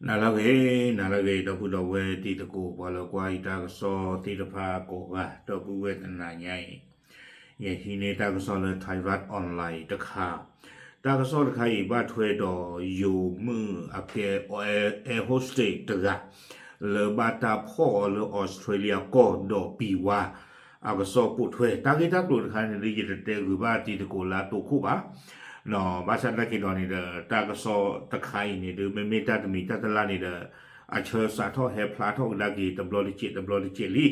နၤလၢအဂ့ၤ, နၤလၢအဂ့ၤ ဒီပုၢ်ဒီဝဲၢ်တံၤသကိး ပှၤလၢကွၢ်ယတၢ်ကစီၣ်သ့ၣ်တဖၣ်ကိးဂၤ ဒီပုၢ်ဝဲၢ်တနၤညါအံၤ, ယဟံးန့ၢ်တၢ်ကစီၣ်လၢ Thairath Online တခါ, တၢ်ကစီၣ်တခါအံၤ ဘၣ်ထွဲဒီးယိၤမုၣ်အကဲ air hostess တဂၤ လၢဘၣ်တၢ်ဖီၣ်အီၤလၢ Australia ကီၢ်ဒီးပံၤဝါ အကစီၣ်ပိာ်ထွဲ တၢ်ဂ့ၢ်တၢ်ကျိၤတခါန့ၣ်ဒီး ယတတဲဂုာ်ဘၣ်တံၤသကိးလၢအတိခိၣ်ဘၣ် ဘၣ်ဆၣ်သနာ်က့ဒီးန့ၣ်ဒီး တၢ်ကစီၣ်တခါအံၤန့ၣ်ဒီး မ့မ့ၢ်တၢ်တမံၤတၢ်တလါန့ၣ်ဒီး အဆၢစးထီၣ်ဟဲဖျါထီၣ်ကဒါက့ၤ တဘျီတစဲးတဘျီတစဲးလံ.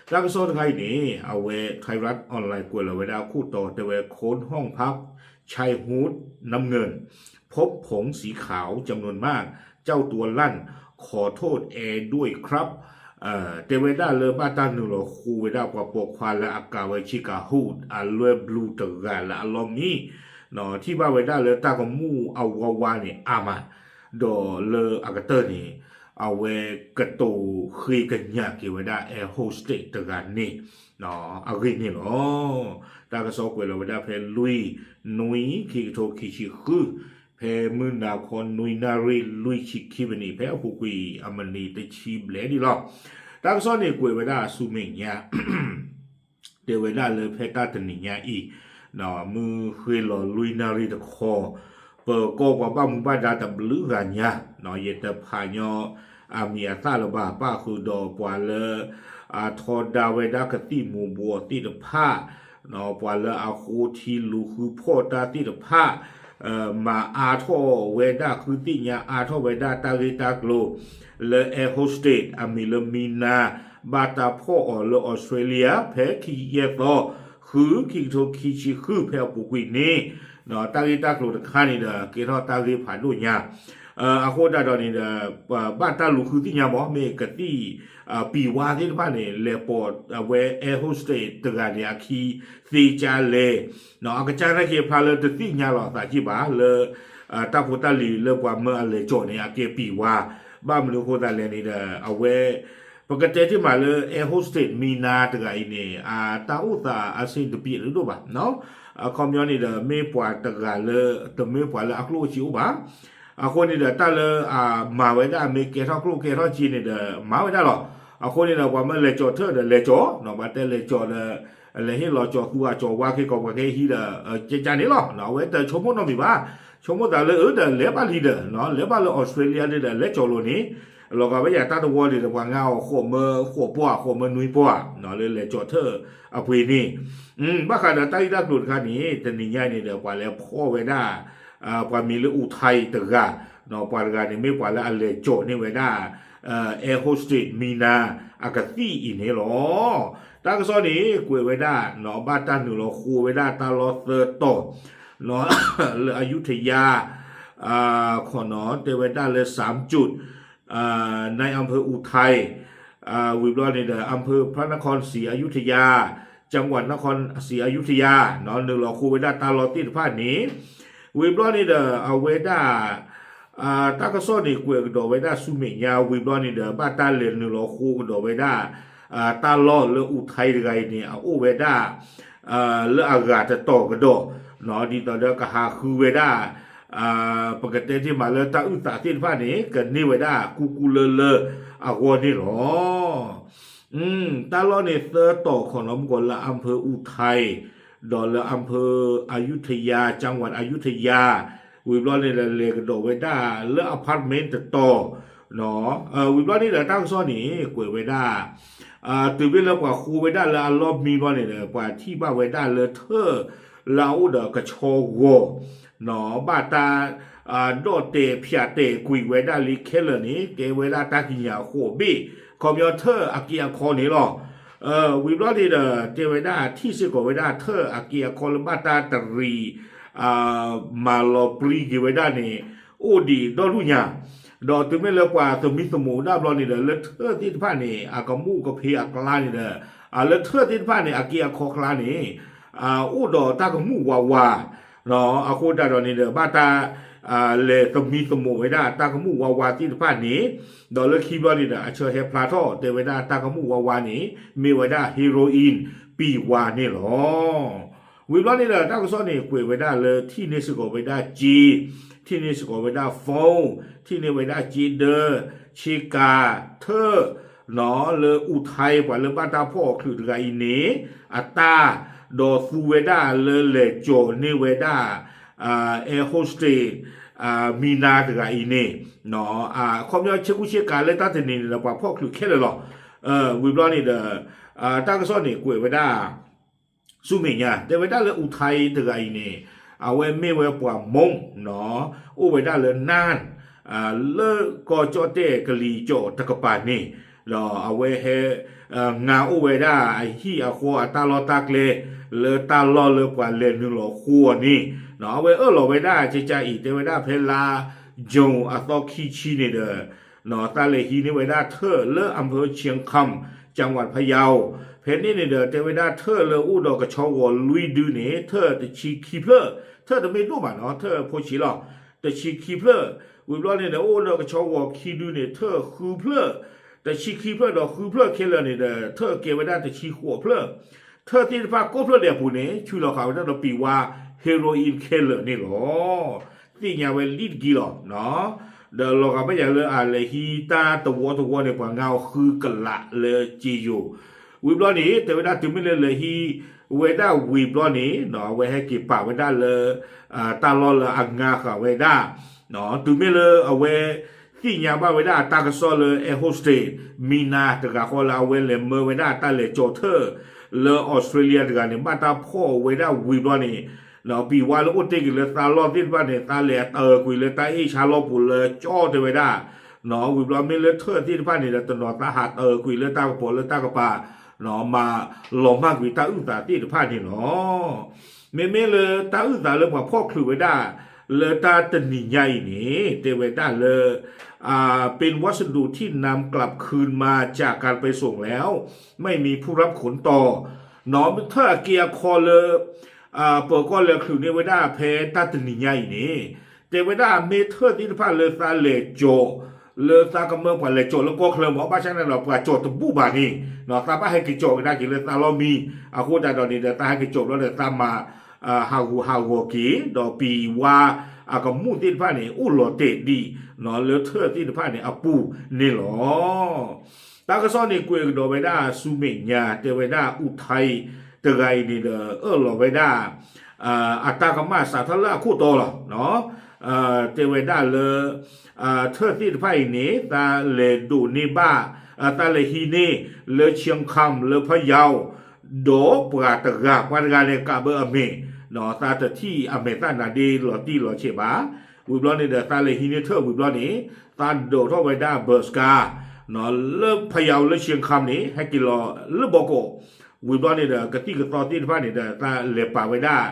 တၢ်ကစီၣ်တခါအံၤန့ၣ် အဝဲ Thairath Online ကွဲးလီၤဝဲဒၣ်အခိၣ်တီတဲဝဲ คนห้องพักชายฮูดน้ำเงิน พบผงสีขาวจำนวนมาก เจ้าตัวลั่น ขอโทษแอร์ด้วยครับ တဲဝဲဒၣ်လၢ ဘၣ်တၢ်နုာ်လီၤဃိဝဲဒၣ်ပှၤပိာ်ခွါလၢအကၤဝဲဆ့ကၤ hood အလွဲၢ် blue တဂၤလၢအလီၢ်မံ ထံၣ်ဘၣ်ဝဲဒၣ်လၢတၢ်ကမူၣ်အဝါဝါန့ၣ်အါမး ဒီးလၢအကတၢၢ်န့ၣ် အဝဲကတိၤဃ့ကညးက့ၤဝဲဒၣ် air hostess တဂၤန့ၣ် အဂ့ၢ်န့ၣ်လီၤ. တၢ်ကစီၣ်ကွဲးလီၤဝဲဒၣ်ဖဲ လွံၢ် နွံ ခံကထိခံဆံဃု ဖဲမုၢ်နၤခီနွံနၣ်ရံၣ် လွံၢ်ဆံခံမံးနံး ဖဲအပူၤကွံာ်အမံးနံးတဆံဘျဲၣ်န့ၣ်လီၤ. တၢ်ကစီၣ်န့ၣ်ကွဲးဝဲဒၣ်ဆူမဲာ်ညါ တဲဝဲဒၣ်လၢဖဲတၢ်တနံၤညါအံၤ မုၢ်ဃ့လီၤလွံၢ်နၣ်ရံၣ်တခီ ပၢၤကီၢ်ပှၤဘၣ်မူဘၣ်ဒါတဘျုးဂၤညါ ယတဖးညီအမံၤအသၣ်လၢၤဘၣ် ပၣ်ဃုာ်ဒီးပှၤလၢ အထီဒါဝဲဒၣ်ကသံၣ်မူၤဘှီးသ့ၣ်တဖၣ် ပှၤလၢအဃိထံလူၤဃုဖီၣ်တၢ်သ့ၣ်တဖၣ် မၤအါထီၣ်ဝဲဒၣ် ဃုသ့ၣ်ညါအါထီၣ်ဝဲဒၣ်တၢ်ဂ့ၢ်တၢ်ကျိၤ လၢ air hostess အမံၤလၢ Mina ဘၣ်တၢ်ဖီၣ်အီၤလၢ Australia ဖဲခံကယဲၢ်သီ ဃု ခံကထိခံဆံဃု ဖဲအပူၤကွံာ်န့ၣ် တၢ်ဂ့ၢ်တၢ်ကျိၤတခါန့ၣ်ဒီး ကဲထီၣ်တၢ်ဂ့ၢ်ဖးဒိၣ်ညါ အဃိသတးဒီးန့ၣ်ဒီး ဘၣ်တၢ်လူၤဃုသ့ၣ်ညါမး မ့ၢ်ကသံၣ် ပံၤဝါသ့ၣ်တဖၣ်န့ၣ် လဲၤပိာ်အဝဲ air hostess တဂၤန့ၣ် အခံသ့ကၢလဲၣ် အကစၢ်နာ်က့ဖျါလၢတသ့ၣ်ညါလီၤသးက့ၢ်ဘၣ်လၢ တၢ်ဖိတၢ်လံၤလၢပှၤမၢအလဲၤကၠီၤန့ၣ် အကဲပံၤဝါ ဘၣ်မနုၤအဃိသတးလဲၣ်န့ၣ်ဒီး အဝဲ ပကတဲတ့ၢ်မးလၢ air hostess Mina တဂၤအံၤန့ၣ် အတၢ်အိၣ်သးအဆ့ၣ်တပံၤတဒိၣ်ဘၣ် အခီပညီန့ၣ်ဒီး မ့ၢ်ပှၤတဂၤလၢ တမ့ၢ်ပှၤလၢအကျိၣ်အစ့အိၣ်ဘၣ် အဃိန့ၣ်ဒီး တၢ်လၢအမၤဝဲဒၣ် မ့ၢ်ကဲထီၣ်ကျိၣ်ကဲထီၣ်စ့န့ၣ်ဒီး မၤဝဲဒၣ်လီၤ. အဃိန့ၣ်ဒီး ပှၤမၢလဲၤကၠီၤထၢၣ်ဒီးလဲၤကၠီၤ ပှၤတဲလဲၤကၠီၤဒီး လဲၤဟ့ၣ်လီၤကၠီၤသူအကၠီၤဝါ က့ၤကီးပှၤကဟဲဟံးဒီး ကဲကၢန့ၣ်လီၤ. အဝဲတဆိကမိၣ်နီတမံၤဘၣ် ဆိကမိၣ်သးလၢအၢဒီးလဲၤဘၣ်လံဒီး လဲၤဘၣ်လၢ Australia ဒီးလဲၤကၠီၤလိာ်န့ၣ် လီၤဂာ်ဝဲယၤတၢ်တဝီန့ၣ်ဒီး ပှၤငါအီၤဃိးမၢဃိးပှၢ် ဃိးမၢနွံပှၢ် လၢလဲၤကၠီၤထၢၣ်အပှ့ၤန့ၣ် ဘၣ်ဃးဒီးတၢ်ဂ့ၢ်တၢ်ကျိၤတခါန့ၣ် တနံၤညါအံၤန့ၣ်ဒီး ပှၤလဲၤဖီၣ်ဝဲဒၣ် ပှၤမံၤလၢ Uthai တဂၤ ပှၤတဂၤန့ၣ် မ့ၢ်ပှၤလၢအလဲၤကၠီၤန့ၢ်ဝဲဒၣ် air hostess Mina အကသံၣ်အံၤန့ၣ်လီၤ. တၢ်ကစီၣ်န့ၣ် ကွဲးဝဲဒၣ် ဘၣ်တၢ်နုာ်လီၤဃိဝဲဒၣ်တၢ်လီၢ်သၢတီၤ လၢအယူထယါ ခိၣ်နီၤ တဲဝဲဒၣ်လၢ สามจุด ในอำเภออุทัย ဝံၤဘျီန့ၣ်ဒီး อำเภอพระนครศรีอยุธยา จังหวัดนครศรีอยุธยา နုာ်လီၤဃိဝဲဒၣ်တၢ်လီၢ်သ့ၣ်တဖၣ်န့ၣ် ဝံၤဘျီန့ၣ်ဒီး အဝဲဒၣ် တၢ်ကစီၣ်န့ၣ်ကွဲးကဒီးဝဲဒၣ်ဆူမဲာ်ညါ ဝံၤဘျီန့ၣ်ဒီး ဘၣ်တၢ်လဲၤနုာ်လီၤဃိကဒီးဝဲဒၣ် တၢ်လီၢ်လၢ Uthai တဂၤအံၤန့ၣ် အအိၣ်ဝဲဒၣ် လၢအဂၤတတီၤကဒီး ဒ်သိးဒီးကဟးဃုဝဲဒၣ် ပကတဲတ့ၢ်မးလၢတၢ်အုၣ်သးသ့ၣ်တဖၣ်န့ၣ် ကန့ၢ်ဝဲဒၣ်ကူကူလၢလၢအဂီၢ်န့ၣ်လီၤ. တၢ်လီၢ်န့ၣ်သၢတီၤ ခိၣ်နီၤမုၢ်ကီးလၢ อำเภออุทัย ဒီးလၢ อำเภออยุธยา จังหวัดอยุธยา ဝံၤဘျီန့ၣ်ဒီး လဲၤကဒီးဝဲဒၣ်လၢ apartment တတီၤ ဝံၤဘျီန့ၣ်ဒီး တၢ်ကစီၣ်န့ၣ် ကွဲးဝဲဒၣ် တုၤမ့ၢ်လၢပှၤဃိဝဲဒၣ်လၢအလီၢ်မံဘျီန့ၣ်ဒီး ပှၤထံၣ်ဘၣ်ဝဲဒၣ်လၢထၢၣ်လၢအအိၣ်ဒီးကဆီဂီၤ ဘၣ်တၢ် ဒီၣ်တဲာ်ဖၠးတဲာ်ကွံာ်ဝဲဒၣ်လံခဲလၢာ်န့ၣ် ကဲဝဲဒၣ်တၢ်ကံးညာ်အဃိးဘ့ၣ် ခီပညီထၢၣ်အက့အခီန့ၣ်လီၤ. ဝံၤဘျီန့ၣ်ဒီး တဲဝဲဒၣ်ထံၣ်စ့ၢ်ကီးဝဲဒၣ်ထၢၣ်အက့အခီလၢဘၣ်တၢ်တရံး မၤလီၤပြံက့ၤဝဲဒၣ်န့ၣ် အိၣ်ဒံးဒီဒူၣ်ညါ ဒီးတုၤမ့ၢ်လၢပှၤသမံသမိးဝဲဒၣ်ဘျီန့ၣ်ဒီး လၢထၢၣ်သ့ၣ်တဖၣ်န့ၣ် အကမူၣ်ကဖ့အကျါန့ၣ်ဒီး လၢထၢၣ်သ့ၣ်တဖၣ်န့ၣ် အက့အခီအကျါန့ၣ် အိၣ်ဒီးတၢ်ကမူၣ်ဝးဝး အဃိသတးဒီးန့ၣ်ဒီး ဘၣ်တၢ် လဲၤသမံသမိးဝဲဒၣ်တၢ်ကမူၣ်ဝးဝးသ့ၣ်တဖၣ်န့ၣ် ဒီးလၢခံဘျီန့ၣ်ဒီး အဆၢဟဲဖျါထီၣ် တဲဝဲဒၣ်တၢ်ကမူၣ်ဝးဝးန့ၣ် မ့ၢ်ဝဲဒၣ် heroin ပံၤဝါန့ၣ်လီၤ. ဝံၤဘျီန့ၣ်ဒီး တၢ်ကစီၣ်န့ၣ်ကွဲးဝဲဒၣ်လၢ ထံၣ်န့ၢ်စ့ၢ်ကီးဝဲဒၣ်စ့, ထံၣ်န့ၢ်စ့ၢ်ကီးဝဲဒၣ် phone, ထံၣ်န့ၢ်ဝဲဒၣ်စ့ဒၢ, ဆ့ကၤ, ထၢၣ်, လၢအူထဲး ပှၤလၢဘၣ်တၢ်ဖီၣ်အီၤချုးတဂၤအံၤန့ၣ် အတၢ်, ဒီးသူဝဲဒၣ်လၢလဲၤကၠီၤန့ၢ်ဝဲဒၣ် air hostess မံနၤတဂၤအံၤန့ၣ်, အခီပညီဆ့ကူဆ့ကၤလၢတၢ်တနံၤန့ၣ်ဒီး ပှၤဖီၣ်ချုးခဲလၢာ်လီၤ. ဝံၤဘျီန့ၣ်ဒီး တၢ်ကစီၣ်န့ၣ်ကွဲးဝဲဒၣ် ဆူမဲာ်ညါ တဲဝဲဒၣ်လၢအူထဲးတဂၤအံၤန့ၣ် အဝဲမ့ၢ်ဝဲပှၤမိၢ် အိၣ်ဝဲဒၣ်လၢနၢၣ် လၢကီၢ်ကၠီၣ်တဲၣ်ကလံၤကၠီၣ်တကပၤန့ၣ်, ဒီးအဝဲဟဲ ငါအိၣ်ဝဲဒၣ်အဟံၣ်အဃီအတၢ်လီၢ်တၢ်ကျဲ လၢတၢ်လီၢ်လၢပှၤလဲၤနုာ်လီၤဃိအီၤန့ၣ်, အဝဲအၢၣ်လီၤဝဲဒၣ်ကကါအံၤ တဲဝဲဒၣ်ဖဲလါ June အသီခံဆံန့ၣ်ဒီး သးလဲၤဟံးန့ၢ်ဝဲဒၣ်ထၢၣ်လၢ อำเภอเชียงคำ จังหวัดพะเยา ဖဲန့ၣ်န့ၣ်ဒီး တဲဝဲဒၣ်ထၢၣ်လၢအိၣ်ဒီးကဆီဂီၤလွံၢ်ဒုန့ၣ် ထၢၣ်တဆံခံဖျၢၣ်, ထၢၣ်တမ့ၢ်ဒိၣ်မးနီၤ ထၢၣ်ဖိဆံးလီၤ, တဆံခံဖျၢၣ်, ဝံၤဘျီန့ၣ်ဒီး အိၣ်ဒီးကဆီဂီၤခံဒုန့ၣ် ထၢၣ်ဃုဖျၢၣ်, တဆံခံဖျၢၣ်ဒီးဃုဖျၢၣ်ခဲလၢာ်န့ၣ်ဒီး ထၢၣ်ကဲဝဲဒၣ်တဆံဃိးဖျၢၣ်, ထၢၣ်သ့ၣ်တဖၣ်ကိးဖျၢၣ်ဒဲးအပူၤန့ၣ် ဆူးလီၤဃာ်ဝဲဒၣ်ဒီးပံၤဝါ heroin ခဲလၢာ်န့ၣ်လီၤ. သ့ၣ်ညါဝဲလံတက့ၢ်လီၤ. ဒီးလီၤဂာ်ဘၣ်ယၤလၢအလဲၤဟံးတၢ်တဝီတဝီန့ၣ် ပှၤငါအီၤဃုကလးလၢစ့ယိၤ, ဝံၤဘျီန့ၣ် တဲဝဲဒၣ်တုၤမ့ၢ်လၢလဲၤဟံးဝဲဒၣ်ဝံၤဘျီန့ၣ် အဝဲဟဲက့ၤပာ်ဝဲဒၣ်လၢ တၢ်လီၢ်လၢအငါဃာ်ဝဲဒၣ် တုၤမ့ၢ်လၢအဝဲ သ့ၣ်ညါဘၣ်ဝဲဒၣ်အတၢ်ကစီၣ်လၢ air hostess မံနၤတဂၤဃီလၢအဝဲလဲၤမၢဝဲဒၣ်တၢ်လဲၤကၠီၤထၢၣ် လၢအီစထြ့လယါတဂၤန့ၣ် ဘၣ်တၢ်ဖီၣ်ဝဲဒၣ်ဝံၤဘျီန့ၣ် ပံၤဝါလၢအိၣ်တ့ၢ်က့ၤလၢသးလီၢ်သ့ၣ်တဖၣ်န့ၣ် သးလဲၤအတၢ်အၢကွံာ်လၢတၢ်အ့ၣ်ဆါလီၢ်ပူၤလၢကၠီတဲဝဲဒၣ် ဝံၤဘျီမ့ၢ်လၢထၢၣ်သ့ၣ်တဖၣ်န့ၣ်ဒီး တနီၤသးဟးတၢ်အၢကွံာ်လၢတၢ်ကပီၤလၢတၢ်ကပၤ မၤလီၤမၢ်ကွံာ်တၢ်အုၣ်သးသ့ၣ်တဖၣ်န့ၣ်လီၤ. မ့မ့ၢ်လၢတၢ်အုၣ်သးလၢပှၤဖီၣ်ချုးဝဲဒၣ် လၢတၢ်တနံၤညါအံၤန့ၣ် တဲဝဲဒၣ်လၢ เป็นวัสดุที่นำกลับคืนมาจากการไปส่งแล้ว ไม่มีผู้รับขนต่อ ထၢၣ်အက့အခီလၢ ပၢၤကီၢ်လဲၤချုးန့ၢ်ဝဲဒၣ်ဖဲတၢ်တနံၤညါအံၤန့ၣ် တဲဝဲဒၣ်မ့ၢ်ထၢၣ်သ့ၣ်တဖၣ်လၢသးလဲၤကၠီၤ လၢသးကမၢပှၤလဲၤကၠီၤလၢကီၢ်ချၢမ့ၢ် ဘၣ်ဆၣ်န့ၣ်ဒီး ပှၤကၠီၤတဘူၣ်ဘၣ်န့ၣ် သးဘၣ်ဟဲက့ၤကၠီၤကဒါက့ၤလၢသးလီၢ်မံ အဃိသတးဒီးန့ၣ်ဒီး သးဟဲက့ၤကၠီၤဘျီဒီးသးမၤ ဟးဂူာ်ဟးဂီၤက့ၤ ဒီးပံၤဝါအကမူၣ်သ့ၣ်တဖၣ်န့ၣ် အိၣ်လီၤတဲာ်ဒံး လၢထၢၣ်သ့ၣ်တဖၣ်န့ၣ်အပူၤန့ၣ်လီၤ. တၢ်ကစီၣ်န့ၣ်ကွဲးကဒီးဝဲဒၣ်ဆူမဲာ်ညါ တဲဝဲဒၣ်အူထဲးတဂၤအံၤန့ၣ်ဒီး အၢၣ်လီၤဝဲဒၣ် အတၢ်ကမၣ်စးထီၣ်လၢအခိၣ်တီလီၤ. တဲဝဲဒၣ်လၢ ထၢၣ်သ့ၣ်တဖၣ်အံၤန့ၣ် သးလဲၤဒိးန့ၢ်ဘၣ် သးလဲၤဟံးန့ၢ်လၢ เชียงคำ လၢဖယီၤ ဒီးပှၤတဂၤ ပှၤတဂၤန့ၣ် ကးဘၢအမဲာ် သးတထံၣ်အမဲာ်သၣ်နါဒ့လီၤတံၢ်လီၤဆဲးဘၣ်. ဝံၤဘျီန့ၣ်ဒီး သးလဲၤဟံးန့ၢ်ထၢၣ်ဝံၤဘျီန့ၣ် သးဒိးထီၣ်ဝဲဒၣ် bus ကါ လၢဖယီၤလၢ เชียงคำ န့ၣ် ဟဲက့ၤလီၤလၢဘီကီး ဝံၤဘျီန့ၣ်ဒီး ကသံၣ်ကသီသ့ၣ်တဖၣ်န့ၣ်ဒီး သးလဲၤပာ်ဝဲဒၣ်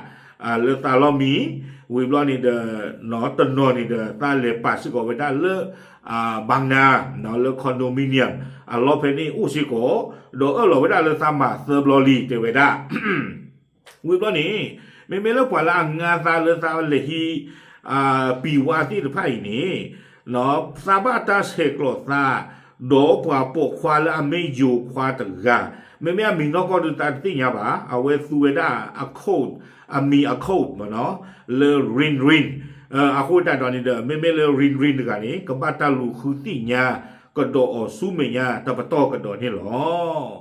လၢသးလီၢ်မံ ဝံၤဘျီန့ၣ်ဒီး တနီၤန့ၣ်ဒီး သးလဲၤပာ်စ့ၢ်ကီးဝဲဒၣ်လၢ ဘၣ်နၤ လၢ condominium အလီၢ်ဖဲန့ၣ်အိၣ်စ့ၢ်ကီး ဒီးအၢၣ်လီၤဝဲဒၣ်လၢသးမၤသၢဘျီလံ တဲဝဲဒၣ် ဝံၤဘျီန့ၣ် မ့မ့ၢ်လၢပှၤလၢအငါသးလၢသးလဲၤဟံး ပံၤဝါသ့ၣ်တဖၣ်အံၤန့ၣ် သးဘၣ်တၢ်ဆဲးကျိးသး ဒီးပှၤပိာ်ခွါလၢအမ့ၢ်ယိၤခွါတဂၤ မ့မ့ၢ်အမံၤနီၢ်ကီၢ်ဒုးသးတသ့ၣ်ညါဘၣ် အဝဲသူဝဲဒၣ်အ code အမံၤအ code မ့ၢ်နီၤ လၢ Rin Rin အဃိသတးဒီးန့ၣ်ဒီး မ့မ့ၢ်လၢ Rin Rin တဂၤန့ၣ် ကဘၣ်တၢ်လူၤဃုသ့ၣ်ညါကဒီးအီၤဆူမဲာ်ညါတပတီၢ်ကဒီးန့ၣ်လီၤ.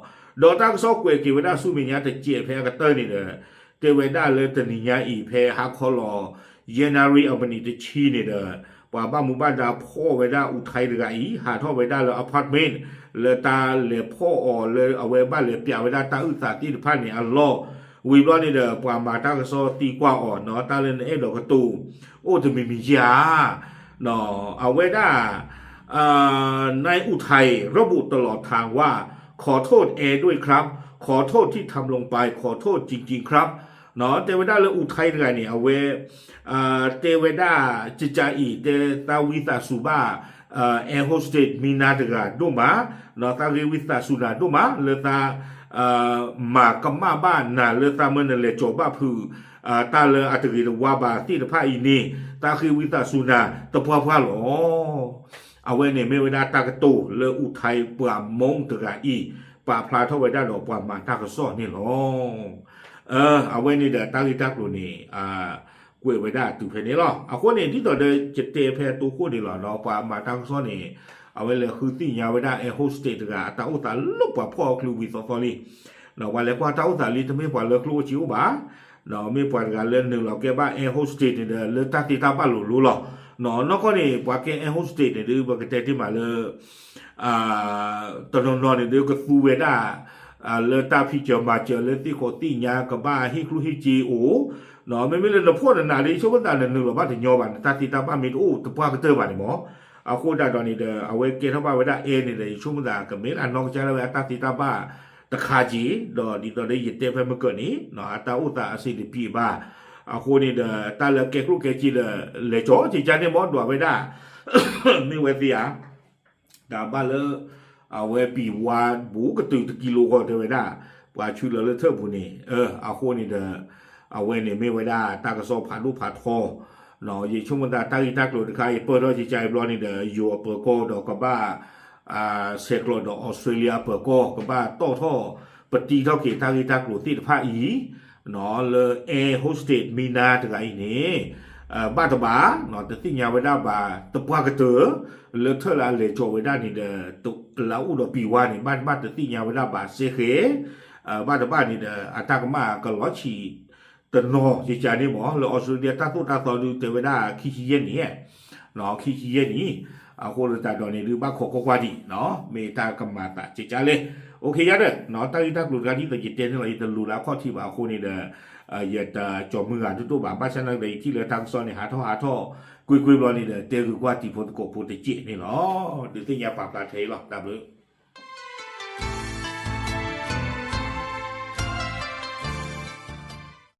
ဒီးတၢ်ကစီၣ်ကွဲးက့ၤဝဲဒၣ်ဆူမဲာ်ညါတစဲးဖဲအကတၢၢ်န့ၣ်ဒီး တဲဝဲဒၣ်လၢတနံၤညါအံၤဖဲဟါခီလီၤ ယဲၢ်နၣ်ရံၣ်အမံးနံးတဆံန့ၣ်ဒီး ပှၤဘၣ်မူဘၣ်ဒါဖီၣ်ဝဲဒၣ်အူထဲးတဂၤအံၤ ဟးထီၣ်ဝဲဒၣ်လၢ apartment လၢတၢ်လဲၤဖီၣ်အီၤလၢအဝဲဘၣ်လဲၤပျးဝဲဒၣ်တၢ်အုၣ်သးသ့ၣ်တဖၣ်န့ၣ်အလီၢ် ဝံၤဘျီန့ၣ်ဒီး ပှၤမၤတၢ်ကစီၣ်သံကွၢ်အီၤနီၤ တၢ်လၢနအဲၣ်ဒိးကတိၤ အိၣ်တမံၤမံၤဧါ အဝဲဒၣ် นายอุทัยระบุตลอดทางว่า ขอโทษแอร์ด้วยครับ ขอโทษที่ทำลงไป ขอโทษจริงๆครับ တဲဝဲဒၣ်လၢအူထဲးတဂၤန့ၣ် အဝဲ တဲဝဲဒၣ် ကကါအံၤ တဲသးဝံသးစူၤဘၣ် air hostess မံနၤတဂၤဒိၣ်မး သးဂ့ၤဝံသးစူၤနၤဒိၣ်မး လၢသး မၤကမၣ်ဘၣ်နၤလၢသးမၢနလဲၤကၠီၤဘၣ်ဖုး တၢ်လၢအတဂ့ၤတဝါဘၣ်သ့ၣ်တဖၣ်အံၤန့ၣ် သးဃ့ဝံသးစူၤနၤတပှၢ်ပှၢ်လီၤ. အဝဲန့ၣ်မ့ၢ်ဝဲဒၣ်တၢ်ကတိၤလၢအူထဲးပှၤမိၢ်တဂၤအံၤ ပာ်ဖျါထီၣ်ဝဲဒၣ်ဒီးပှၤမၤတၢ်ကစီၣ်န့ၣ်လီၤ. အဝဲန့ၣ်ဒီးတၢ်ဂ့ၢ်တၢ်ကျိၤန့ၣ် ကွဲးဝဲဒၣ်တုၤဖဲန့ၣ်လီၤ. အဃိန့ၣ် ဒ်သိးဒီးယတဲဖဲအတိခိၣ်န့ၣ်လီၤ, ပှၤမၤတၢ်ကစီၣ်န့ၣ် အဝဲလဲၤဃုသ့ၣ်ညါဝဲဒၣ် air hostess တဂၤ အတၢ်အိၣ်သးလၢပှၤဖီၣ်အီၤချုးဝံၤသီသီလံ. ပှၤလဲၤကွၢ်တၢ်အိၣ်သးလံ တမ့ၢ်ပှၤလၢကျိၣ်အိၣ်စ့အိၣ်ဘၣ်, မ့ၢ်ပှၤတဂၤလၢနုာ်လီၤကဲဘၣ် air hostess န့ၣ်ဒီး လၢတၢ်သ့တၢ်ဘၣ်လိၤလိၤလီၤ. နီၢ်ကီၢ်န့ၣ် ပှၤကဲ air hostess န့ၣ်ဒီး ပကတဲတ့ၢ်မးလၢ တနီၤနီၤန့ၣ်ဒီးကသူဝဲဒၣ် လၢတၢ်ဖံးစၢၤမၤစၢၤလၢသ့ၣ်ဃီးသ့ၣ်ညါ ကဘၣ်ဟ့ၣ်ကျိၣ်ဟ့ၣ်စ့အိၣ်, မ့မ့ၢ်လၢနဖှီၣ်နနးဒီး ယဆိကမိၣ်သးနနုာ်လီၤဘၣ်တညီဘၣ်, နတၢ်သ့တၢ်ဘၣ်မ့ၢ်တအိၣ်တပှၢ်ကတၢၢ်ဘၣ်န့ၣ်မး. အဃိဒၣ်ဒီးန့ၣ်ဒီး အဝဲကဲထီၣ်ဘၣ်ဝဲဒၣ် air န့ၣ်ဒီး ယဆိကမိၣ်သးကမ့ၢ်လၢအနီၢ်ကစၢ်ဒၣ်ဝဲအတၢ်သ့တၢ်ဘၣ်တခါက့ၤ, ဒီးဒ်သိးဒီးယတဲဖဲမုၢ်ကၢၢ်န့ၣ် အတၢ်အိၣ်သးအဆင်တပြေဘၣ်. အဃိန့ၣ်ဒီး တၢ်လၢကဲကျိၣ်ကဲစ့ဒီး လဲၤကၠီကကန့ၣ်မး ဒွးဝဲဒၣ် မ့ၢ်ဝဲသ့ဧါ တၢ်ဘၣ်လၢ အဝဲပံၤဝါဘူးကတုၤတကံလိဂီၤတဲဝဲဒၣ် ပှၤဆူလၢလၢထၢၣ်ပူၤန့ၣ်, အဃိန့ၣ်ဒီး အဝဲန့ၣ်မ့ၢ်ဝဲဒၣ်တၢ်ကစီၣ်ဖးဒိၣ်ဖးထီ, ယဆိကမိၣ်သးတၢ်ဂ့ၢ်တၢ်ကျိၤတခါအံၤ ပၢၢ်ထီၣ်ကကဘျီန့ၣ်ဒီး ယိၤအပၢၤကီၢ်ဒီးကဘၣ် ဆဲးကျိးဒီး Australia အပၢၤကီၢ် ကဘၣ်တီၣ်ထီၣ်ပတံထီၣ်က့ၤတၢ်ဂ့ၢ်တၢ်ကျိၤသ့ၣ်တဖၣ်အံၤ လၢ air hostess Mina တဂၤအံၤန့ၣ် ဘၣ်တဘၣ် တသ့ၣ်ညါဝဲဒၣ်ဘၣ်တပှၢ်ကတၢၢ် လၢထၢၣ်လၢအလဲၤကၠီဝဲဒၣ်န့ၣ်ဒီး လၢအအိၣ်ဒီးပံၤဝါန့ၣ် ဘၣ်တဘၣ်တသ့ၣ်ညါဝဲဒၣ်ဘၣ်စဲဃဲ, ဘၣ်တဘၣ်န့ၣ်ဒီး အတၢ်ကမၣ်ကလီၤဆံးတနီၤကကန့ၣ်မး လၢ Australia တၢ်သိၣ်တၢ်သီဒုးတဲဝဲဒၣ်ခံဆံယဲၢ်နံၣ် ခံဆံယဲၢ်နံၣ်, အဃိသတးဒီးန့ၣ်ဒုး ဘၣ်ခိးကွၢ်ကွၢ်ဒံး မ့ၢ်တၢ်ကမၤသးကကလဲၣ်. အိၣ်ခ့ယါဒီး တၢ်ဂ့ၢ်တၢ်ကျိၤတခါဒ်သိးယတဲန့ၣ်လီၤ ယတလူၤလၢအခီၣ်ထံးဘၣ်အဃိန့ၣ်ဒီး ယတကၠီၤမုၢ်ဂၤဒိၣ်ဒိၣ်ဘၣ် ဘၣ်ဆၣ်နာ်က့ဒီး ယထံၣ်လၢတၢ်ကစီၣ်န့ၣ် ဟးထီၣ်ဟးထီၣ်ကွ့ၢ်ကွ့ၢ်ဘျီန့ၣ်ဒီး တဲဂုာ်ကွၢ်တံၤဖိသကိးဖိတစဲးန့ၣ်လီၤ. ဒုးသ့ၣ်ညါပာ်ဖျါထဲအံၤလီၤ တၢ်ဘျုး